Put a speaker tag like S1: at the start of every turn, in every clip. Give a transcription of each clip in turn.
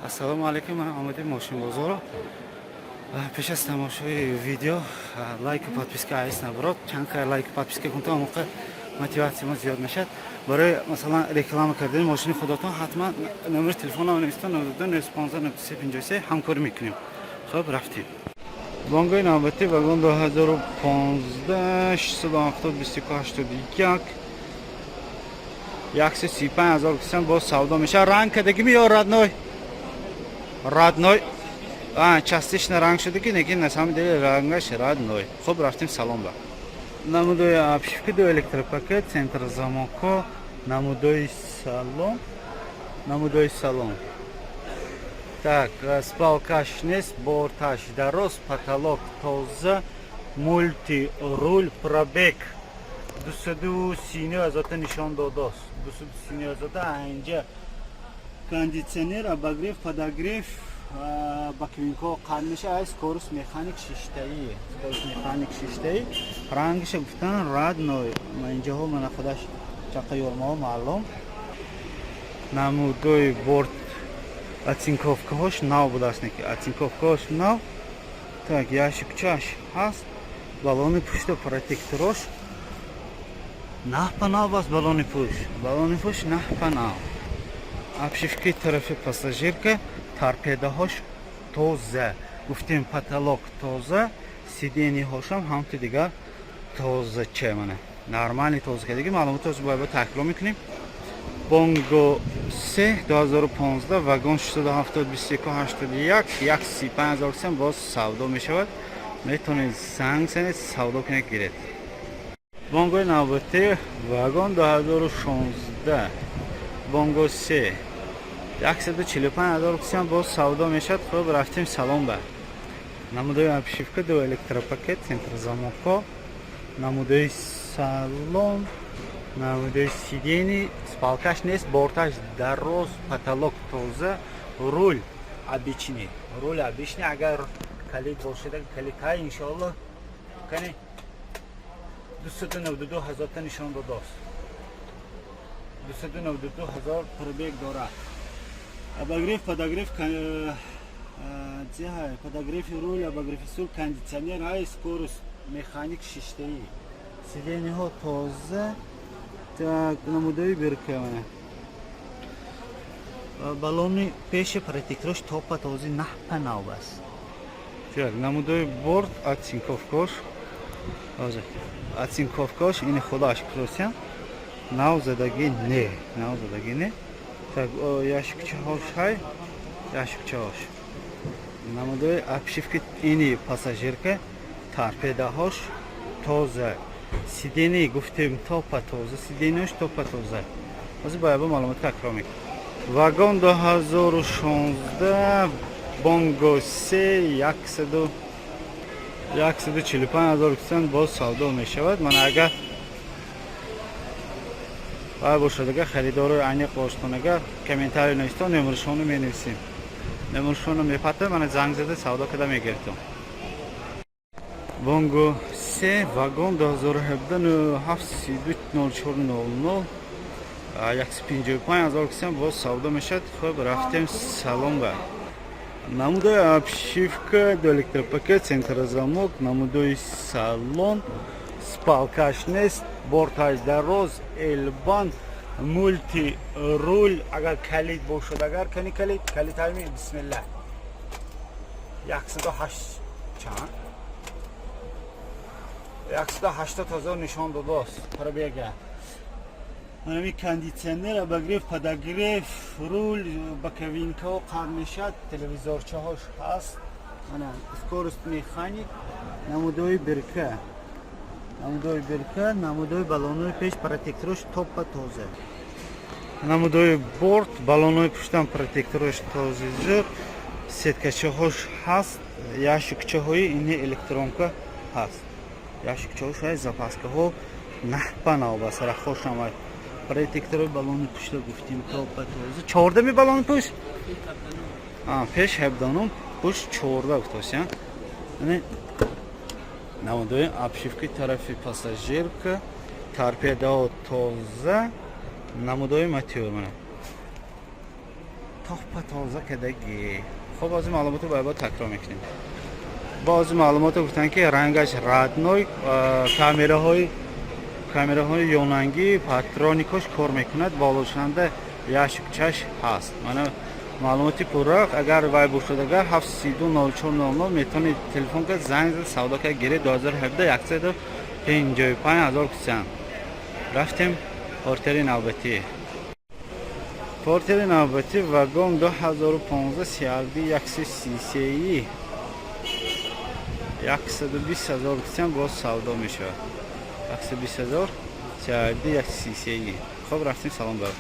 S1: Ассалому алайкум, ман омадем мошинбозоро. Пеш аз тамошои видео лайку подписка айс набарод. Чанд қадр лайку подписка кунед, он موقع мотиватсия мо зиёд мешавад. Барои, масалан, реклама кардани мошини худотон ҳатман номери телефонам навистон: 92 915 93 53. Ҳамкорӣ мекунем. Хуб, рафтем. Бонгои навбатӣ вагон 2015, 670 21 81, 135 ҳазор кисан боз савдо мешавад. Ранг кардагими ё родной? Родной, частично ранг шуда, ки лекин на самом деле рангаш родной. Хуб, рафтем салон ба. Намудои обшивка, ду электропакет, центр замокҳо, намудои салон, намудои салон. Так, спалкаш нест, борташ дароз, потолок тоза, мульти руль, пробег 239 ҳазорта нишон додааст, 239 ҳазорта. Инҷа кондитсионер, обогрев, подогрев, боковинкҳо қад меша. Ай скорость механик шиштаи, скорость механик шиштаи. Рангиша гуфтан родной. Инҷаҳо мана худаш чақа ёрмаҳо маълум. Намудои борт, оцинковкаҳош нав будааст, неки оцинковкаҳош нав. Так, ящикчаш ҳаст, балони пушта протекторош наҳпа нав аст, балони пӯш, балони пӯш наҳпа нав. Обшивкаи тарафи пассажирка, торпедаҳош тоза, гуфтем, потолок тоза, сиденьяҳошам ҳамту дигар тозача, мана нормальный тоза кардагӣ. Маълумотош бояд такрор мекунем. Бонго 3 2015 вагон, 670 21 81, 135 ҳазор сем боз савдо мешавад. Метавонед занг занед, савдо кунед, гиред. Бонгои навбатӣ вагон 2016, бонго 3, 145 ҳазор сем боз савдо мешавад. Хуб, рафтем салон ба. Намудои обшивка, ду электропакет, центр замокҳо, намудои салон, намудои сиденье, спалкаш нест, борташ дароз, потолок тоза, руль обычный, руль обычный. Агар калид бошад, калидҳай, иншоалло. Кани, 292 ҳазорта нишон додааст, 292 ҳазор пробег дорад. Обогрев, подогрев, подогреви руль, обогреви стул, кондитсионер ҳай, скорость механик шиштаӣ, сиденьяҳо тоза. Так, намудои бирка, балони пеши протекторош топа тозӣ, наҳпа нав аст. Так, намудои борт, оцинковкош, оцинковкош ини худаш кросям нав задагӣ не, нав задагӣ не. Так, ящикчаҳош ҳай, ящикчаҳош. Намудои обшивки ини пассажирка, торпедаҳош тоза, сиденье гуфтем топа тоза, сиденьяш топа тоза. Ҳозир ба яба маълумот такрор мекунем. Вагон 2016, бонго се, 145 ҳазор кисанд боз савдо мешавад. Ман агар вай бошад, агар харидорои аниқ бошад, агар комментарий навистон, номершоно менависем, номершоно мепата, мана занг зада савдо карда мегиртон. Бонго се вагон 2017, 732 04 00, 155 ҳазор кисам боз савдо мешавад. Хуб, рафтем салон ба. Намудои обшивка, ду электропакет, центрозамок, намудои салон, спалкаш нест, борташ дароз, элбан, мульти руль. Агар калид бошад, агар кани калид, калид ҳами, бисмилла. 108 чанд, 180 ҳазор нишон додааст пробега. Ҳами кондитсионер, обогрев, подогрев руль, боковинкаҳо қар мешавад, телевизорчаҳош ҳаст. Ана скорость механик, намудои бирка, намудои бирка, намудои баллонои пеш протекторош топа тоза, намудои борт, баллонои пуштам протекторош тоза зур, сеткачаҳош ҳаст, ящикчаҳои ини электронка ҳаст, ящикчаҳош ҳаст, запаскаҳо наҳпа нав сарахошам. Протекторои баллони пушта гуфтем топа тоза. 14-ми баллони пушт, пеш 17-ум, пушт 14 гуфтосия. Намудои обшивки тарафи пассажирка, торпедао тоза, намудои мотор, мана. Топа тоза кадаги. Хоб, баъзи маълумотро ба такрор мекунем. Баъзи маълумотро гуфтанд, ки рангаш родной, камераҳои ёнангӣ, парктроникош кор мекунад, болошанда ящикчаш ҳаст. Мана маълумоти пурра. Агар вай бошад, агар 732 04 00 метавонед телефон кард, занг зад, савдо кард, гиред. 2017, 155 ҳазор кусян. Рафтем портери навбатӣ. Портери навбатӣ Вагон 2015, CRD 133, 120 ҳазор кусян боз савдо мешавад. 120 ҳазор, CRD 133. Хоб, рафтем салон. Бар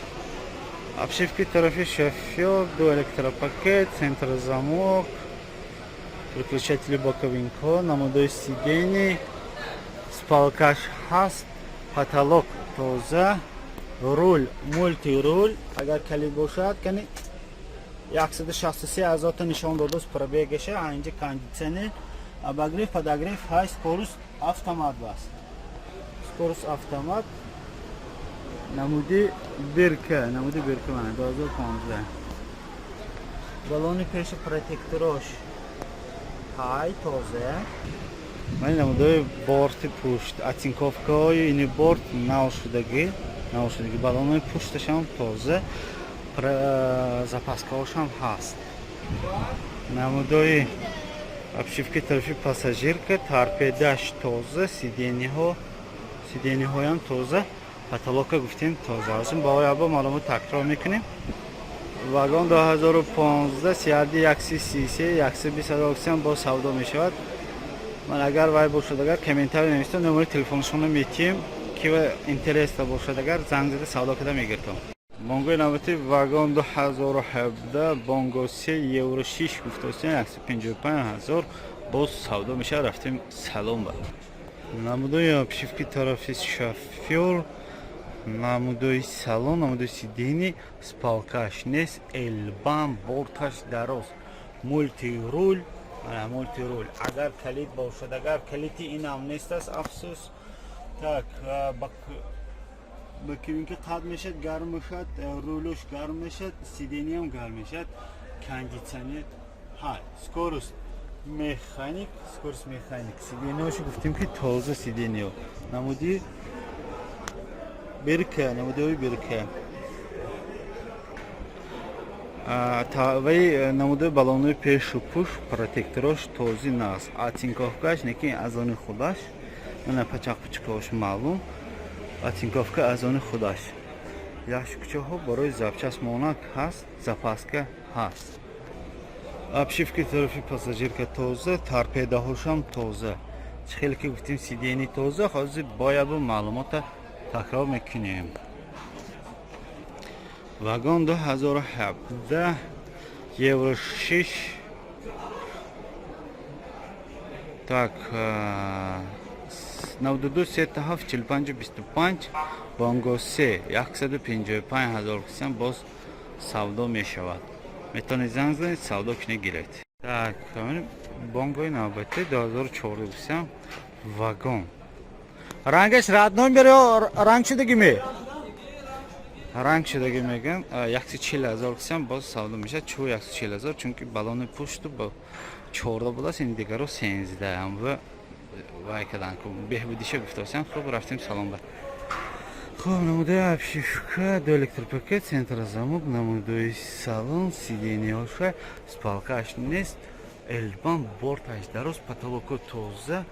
S1: обшивки тарафи шофёр ду электропакет, центр замок, выключатели боковинкҳо, намудои сидений, спалкаш ҳаст, потолок тоза, руль мультируль. Агар калид бошад, кани 163 ҳазорта нишон додааст пробегаша. Инҷа кондитсионер, обогрев, подогрев ҳай, скорость автомат баст, скорость автомат. Намуди бирка, намуди бирка, мана 2015. Балони пеши протекторош ҳай, тоза. Ман намудои борти пушт, оцинковкаҳои ини борт нав шудагӣ, нав шудагӣ, балонои пушташам тоза, запаскаҳошам ҳаст. Намудои обшивки тарафи пассажирка, торпедаш тоза, сидениҳоям тоза, потолока гуфтем, тоза. Ҳозир бо маълумот такрор мекунем. Вагон 2015, CRD 133, 120 ҳазор боз савдо мешавад. Ман агар вай бошад, агар комментарий нависта, номери телефоншонро метиҳем, ки интереста бошад, агар занг зада, савдо карда мегиртам. Бонгои навбати Вагон 2017, Бонго 3, Евро 6 гуфтастем, 155 ҳазор боз савдо мешавад. Рафтем салон. Ба намудои обшивки тарафи шофёр, намудои салон, намудои сидени, спалкаш нест, элбан, борташ дароз, мультируль, мультируль. Агар калид бошад, агар калити инам нест аст, афсӯс. Так, боковинка қад мешад, гарм мешад, рулуш гарм мешад, сидениям гарм мешад, кондитсионер ҳай, скорость механик, скорость механик. Сидениҳошо гуфтем, ки тоза сидениҳо. Намуди бирка, намудиҳои бирка вай, намудои балонои пешу пуш, протекторош този наст, оцинковкаш неки аз они худаш. Мана пачақ-пучукҳош маълум, оцинковка аз они худаш, ящикчаҳо барои запчасть монак ҳаст, запаска ҳаст. Обшивки тарафи пассажирка тоза, торпедаҳошам тоза. Чӣ хеле ки гуфтем, сидени тоза. Ҳозир боябу маълумота такрор мекунем. Вагон 2017, Евро 6. Так, 92 37 45 25, Бонго 3, 155 ҳазор кисам боз савдо мешавад. Метавонед занг занед, савдо кунед, гиред. Так, бонгои навбатӣ 2014 гусам, Вагон. Рангаш родной мере ё ранг шудагӣ ме? Ранг шудагӣ мегӯям. 140 ҳазор кисам боз савдо мешавад. Чӯ 140 ҳазор? Чунки балони пушту бо 14 будааст, ин дигаро 13 ва вай кадан беҳбудиша гуфтасям. Хуб, рафтем салон. Ба хуб, намудаи обшивка, ду электропакет, центр замок, намудаи салон, сидениҳоша, спалкаш нест, элбан, борташ дароз, потолоко тоза,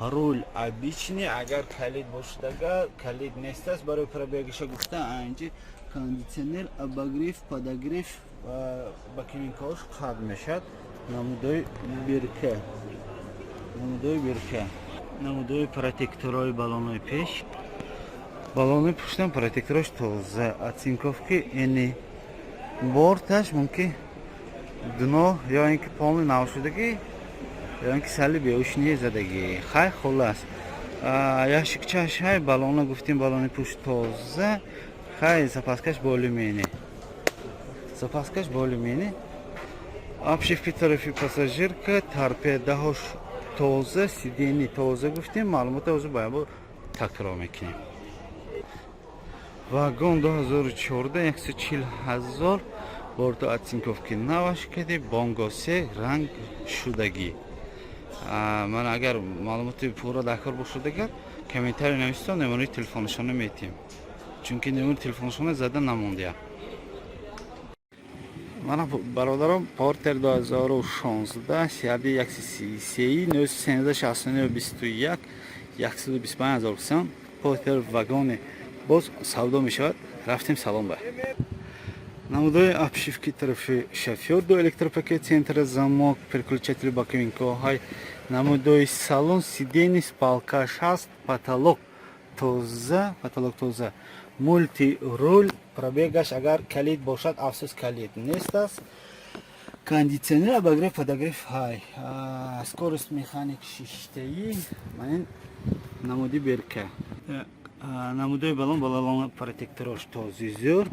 S1: руль обычный. Агар калид бошад, агар калид нест аст, барои пробегаша гуфта. Анҷи кондитсионер, обогрев, подогрев, боковинкаош қад мешавад. Намудои бирка, намудои бирка, намудои протекторои балонои пеш, балонои пуштам протекторош тоза, оцинковки эни борташ мумкин дно ё ин ки полный навшудагӣ, ё ин ки сали беушни задагӣ. Хай, хулас, ящикчаш ҳай, балона гуфтем, балони пушт тоза. Хай, запаскаш более-менее, запаскаш более-менее. Обшивки тарафи пассажирка, торпедаҳош тоза, сидени тоза гуфтем. Маълумота ҳозир боябо такрор мекунем. Вагон 2014, 140 ҳазор. Борту оцинковки наваш кади, бонгосе ранг шудагӣ. Ман агар маълумоти пурра дар кор бошад, агар комментарий нависто, номери телефонашона метиҳем, чунки номери телефонашона зада намондия. Мана, бародарон, Портер 2016, CRD 133, 913 69 21, 125 ҳазор сом. Портер вагоне боз савдо мешавад. Рафтем салон ба. Намудои обшивки тарафи шофёр, ду электропакет, центра замок, переключатели боковинкоҳай. Намудои салон, сиденье, спалкаш ҳаст, потолок тоза, потолок тоза, мульти руль. Пробегаш агар калид бошад, афсӯс, калид нест аст. Кондитсионер, обогрев, подогрев ҳай, скорость механик шиштаи. Манин намуди берка, намудои балон, балон протекторош този зӯр,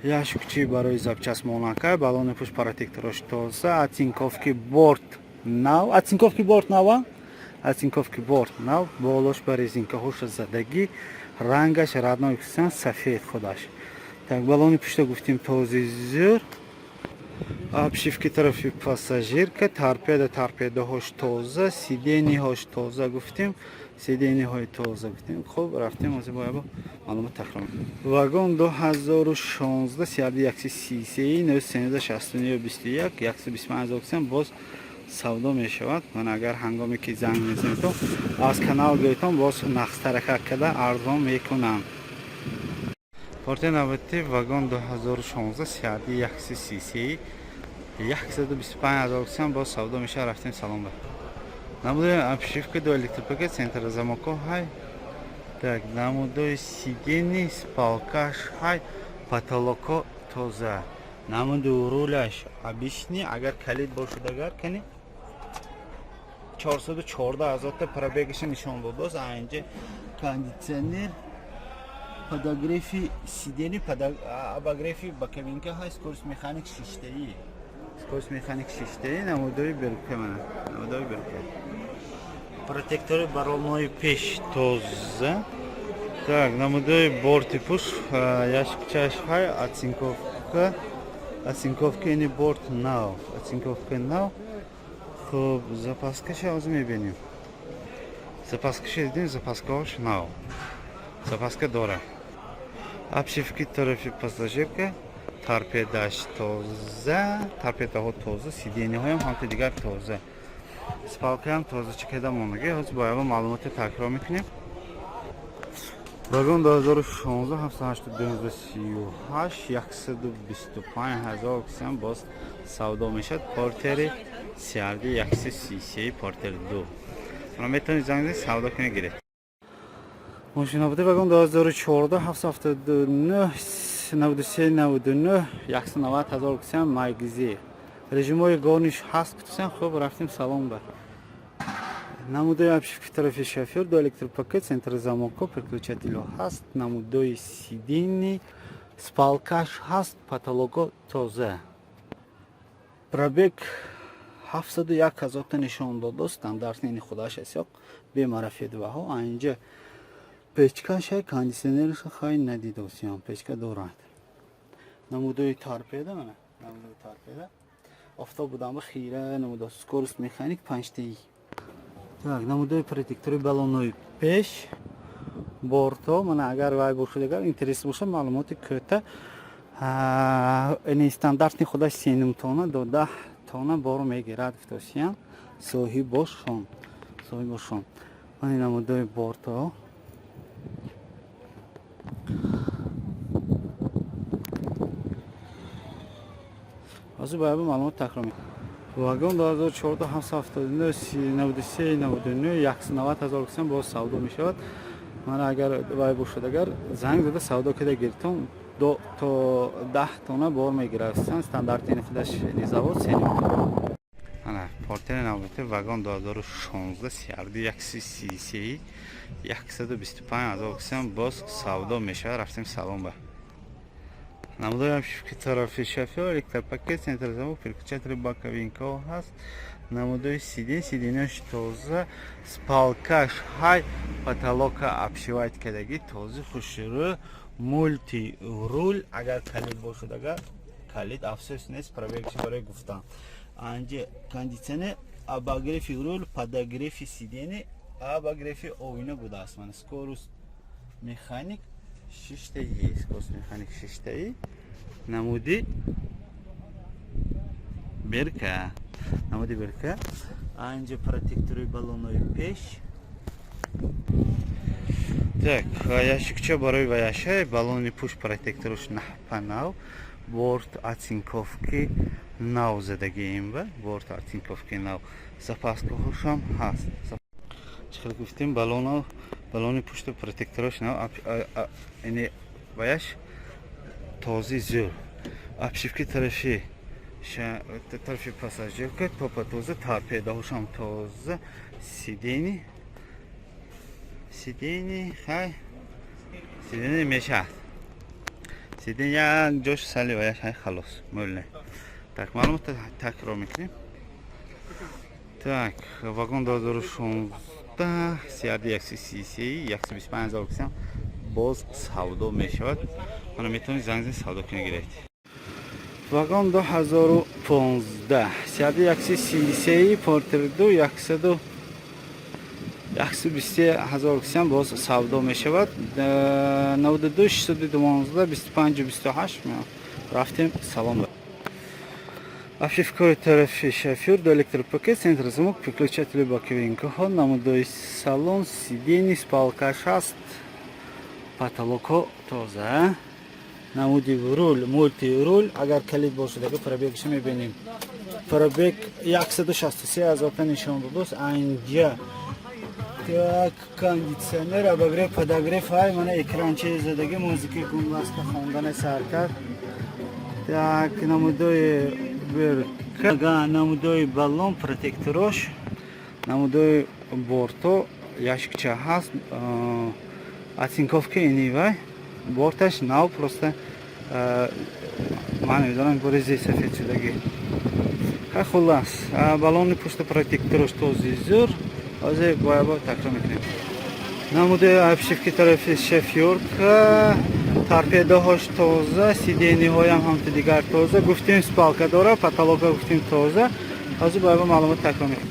S1: яшкучи барои запчасть монака, балони пушт протекторош тоза, оцинковки борт нав, оцинковки борт нава, оцинковки борт нав, болош ба резинкаҳоша задагӣ, рангаш родной кусан сафед худаш. Так, балони пушта гуфтем, този зӯр. Обшивки тарафи пассажирка, торпеда, торпедаҳош тоза, сиденьеҳош тоза гуфтем, сиденьеҳои тоза гуфтем. Хуб, рафтем, ҳозир бояд маълумот такрор. Вагон 2016, CRD 133, 913 69 21, 125 ҳазор сом боз савдо мешавад. Ман агар ҳангоме ки занг мезанедто, аз канал гӯйтон, боз нақстаракак карда арзон мекунам. Портер навбати вагон 2016, CRD 133, 125 ҳазор сом боз савдо мешавад. Рафтем салон ба. Намудои обшивка, ду электропакет, центра замоко ҳай. Так, намудои сиденье, спалкаш ҳай, потолоко тоза, намуди руляш обычный, агар калид бошад, агар кани 414 ҳазорта пробегаша нишон додааст. Инҷа кондитсионер, подогрефи сиденье, обогрефи боковинка ҳай, скорость механик шиштаӣ, скорость механик шиштаӣ. Намудои берка, мана намудои берка, протектори баролнои пеш тоза. Так, намудои борти пуш, яшкчаш ҳай, оцинковка, оцинковка ини борт нав, оцинковка нав. Хуб, запаскаша ҳозир мебинем, запаскаша дидем, запаскаҳош нав, запаска дора. Обшивки тарафи пассажирка, торпедаш тоза, торпедаҳо тоза, сиденьеҳоям ҳамто дигар тоза, спалкаам тоза чакеда мондагӣ. Ҳозир бо ява маълумоти такрор мекунем. Вагон 2016, 78 38, 125 ҳазор кисам боз савдо мешавад. Портери CRD 133, Портер 2. Шумо метавонед занг занед, савдо кунед, гиред. Мошина буда вагон 2014, 779 93 99, 190 ҳазор кисам. Майгизи режимҳои горниш ҳаст кутусам. Хуб, рафтем салон ба. Намудои обшивки тарафи шофёр, ду электропакет, центр замоко, переключателё ҳаст, намудои сиденье, спалкаш ҳаст, потолоко тоза. Пробег 701 ҳазорта нишон додо, стандартни ини худаш ҳисоб, бемарафедваҳо. Инҷа печкаша, кондитсионерша хай надидосиям, печка дорад. Намудои торпеда, мана намудои торпеда, офтоб будам, хира намудо, скорость механик панҷтаи. Так, намудои протектори баллонои пеш, борто. Мана агар вай бошад, агар интерес бошад, маълумоти кӯта. Ини стандартни худаш сенум тона до 10 тона бор мегирад, гуфтосиям соҳибошон, соҳибошон. Мани намудои борто. Ҳозир бояд маълумот такрор. Вагон 2014, 779 93 99, 190 ҳазор кисам боз савдо мешавад. Мана агар вай бошад, агар занг зада савдо кида гиртон, то 10 тона бор мегирад, стандарти худаш завод сеним. Ана портери навбати вагон 2016, CRD 133, 125 ҳазор кисам боз савдо мешавад. Рафтем салон ба. Намудои обшивки тарафи шофёр, электропакет, центр замок, переключатели боковинкаҳо ҳаст. Намудои сиденье, сиденьеаш тоза, спалкаш ҳай, потолока обшивать кардагӣ, тоза, хушрӯ, мульти руль, агар калид бошад, агар Калид афсӯс нест, пробегши барои гуфтан. Анҷа кондитсионер, обогрев и руль, подогрев и сиденье, обогрев и оина будааст. Мана, скорость механик шиштаи, скорость механик шиштаи. Намуди берка, намуди берка. Анҷа протектори баллонои пеш. Так, ящикча барои ваяша, баллони пушт, протекторош наҳпанав, борт оцинковки нав задагием ба борт оцинковки нав, запаскаҳошам ҳаст. Чӣ хел гуфтем, баллоно, баллони пушти, протекторош нав, ини ваяш този зӯр. Обшивки тарафи пассажирка топа тоза, торпедаҳошам тоза, сиденье хай, сиденье мешавад, сиденье як ҷош сали ваяш хай, халос, мӯлне. Так, маълумот такрор мекунем. Так, вагон 2016, CRD 133, 125 ҳазор кисам боз савдо мешавад. Мана, метавонед занг зани, савдо кунед, гиред. Вагон 2015, CRD 133, Портер 2, 100 123 ҳазор кисам боз савдо мешавад. 92 612 25 28. Рафтем, салом. Обшивкаи тарафи шофёр до электропакет, центр замок, переключатели, боковинкаҳо, намудои салон, сиденье, спалкаш ҳаст, потолокҳо тоза, намуди руль мультируль. Агар калид бошад, ага пробегша мебинем. Пробег 163 ҳазорта нишон додааст анҷа. Так, кондитсионер, обогрев, подогрев ҳай, мана экранчаи задаги, музыка гумласка хондане сар кард. Так, намудои берка, намудои баллон, протекторош, намудои борто, ящикча ҳаст, оцинковка ини вай, борташ нав. Просто ман намедонам, бори сафед шудагӣ. Хай, хуллас, баллони пушта, протекторош този зӯр. Ҳозир бояба такрор мекунем. Намудаи обшивки тарафи шофёрка, торпедаҳош тоза, сиденьеҳоям ҳамто дигар тоза. Гуфтем, спалка дора, потолока гуфтем тоза. Ҳозир бояба маълумот такрор мекунем.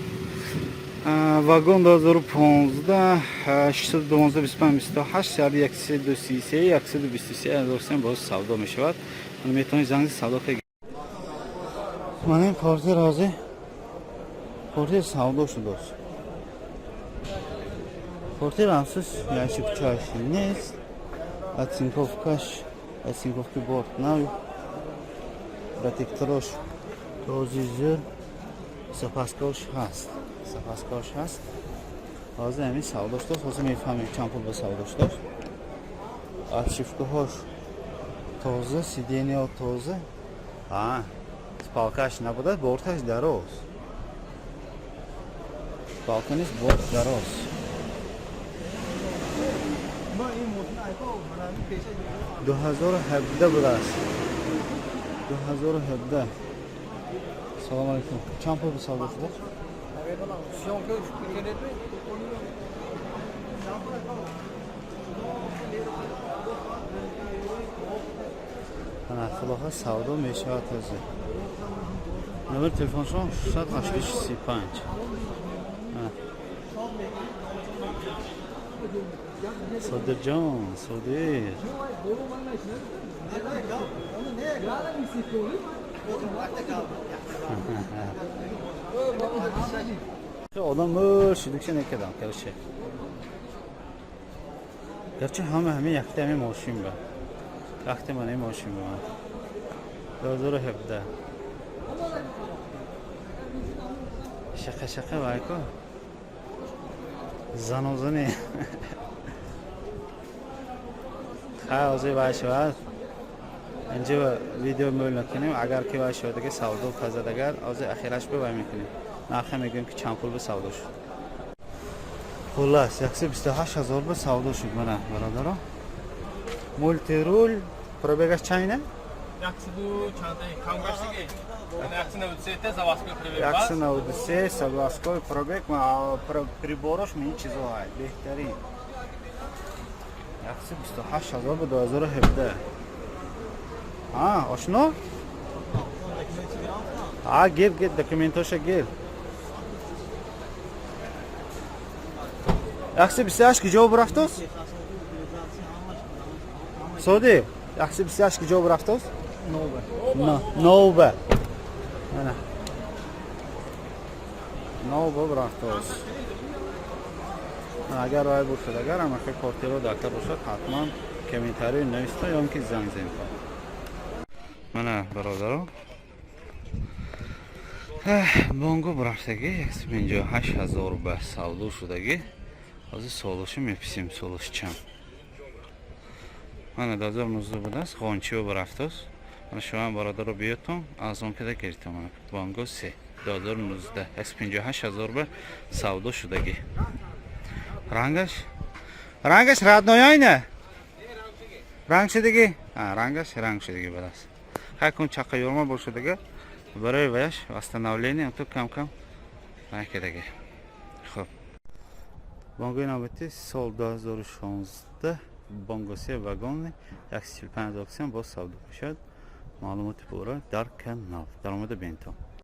S1: Вагон 2015, 612 25 28, CRD 133, 123 ҳазор сем боз савдо мешавад. Метавонед занг савдо кунед. Мана, ин Портер ҳозир, Портер савдо шудааст. Портер афсӯс, ящикчаш нест, оцинковкаш, оцинковки борт нав, протекторош този зӯр, запаскаош ҳаст, запаскаош ҳаст. Ҳозир ҳамин савдо шудааст. Ҳозир мефаҳмем, чанд пул ба савдо шудааст. Обшивкаҳош тоза, сиденьеҳо тоза, спалкаш набудад, борташ дароз, спалка нест, борт дароз. 2017 будааст, 2017. Салому алайкум, чанд пул ба савдо шудааст?
S2: Съемка келеді.
S1: Ана, хулоса, савдо мешавад ҳозир. Номери телефоншон 686 35. Содирҷон, Содир. Одам мӯр шидукша некардам, короче. Гарчи ҳама ҳамин якта ҳамин мошин ба. Якта ман ин мошин ба. 2017. Шақа шақа вайко. Занозани. Хай, ҳозир вай шавад. Инҷа видео мӯл накунем, агар ки вай шавад, савдо пазад, агар ҳозир ахираш ба вай мекунем. Нарха мегӯем, ки чанд пул ба савдо шуд. Хуллас, 128 ҳазор ба савдо шуд, мана, бародаро. Мультируль, пробегаш чанд ина?
S2: Яксиду чанда кам гаштиги. 193 заводской пробег.
S1: 193 заводской пробег, приборош мини чизо ҳай, беҳтарин. 128 ҳазор ба 2017. А, ошно? А гир, гир, документоша гир. 128 киҷо бурафтоз? Соди, 128 киҷо бурафтоз? Нова. Нова. Ана. Нова бурафтоз. Агар рай бошад, агар амака кортиро дакар бошад, ҳатман комментарий нависта ё ки занг зента. Мана, бародаро. Бонго бурафтагӣ 158 ҳазор ба савдо шудагӣ. Ҳозир солоши меписем, солош чанд. Мана, 2019 будааст, ғончио бурафтоз. Мана, шумо бародаро биётон, аз он кида гиритон. Мана, Бонго 3 2019 158 ҳазор ба савдо шудагӣ. Рангаш родной, ранг шудагӣ? Рангаш ранг шудагӣ будааст. Хай кун, чақа ёрма бошадага, барои ваяш восстановление то кам кам накардагӣ. Хуб, Бонгои навбати сол 2016, Бонго се вагони, 145 оксиан боз савдо мешавад. Маълумоти пурра дар канал даромада бентон.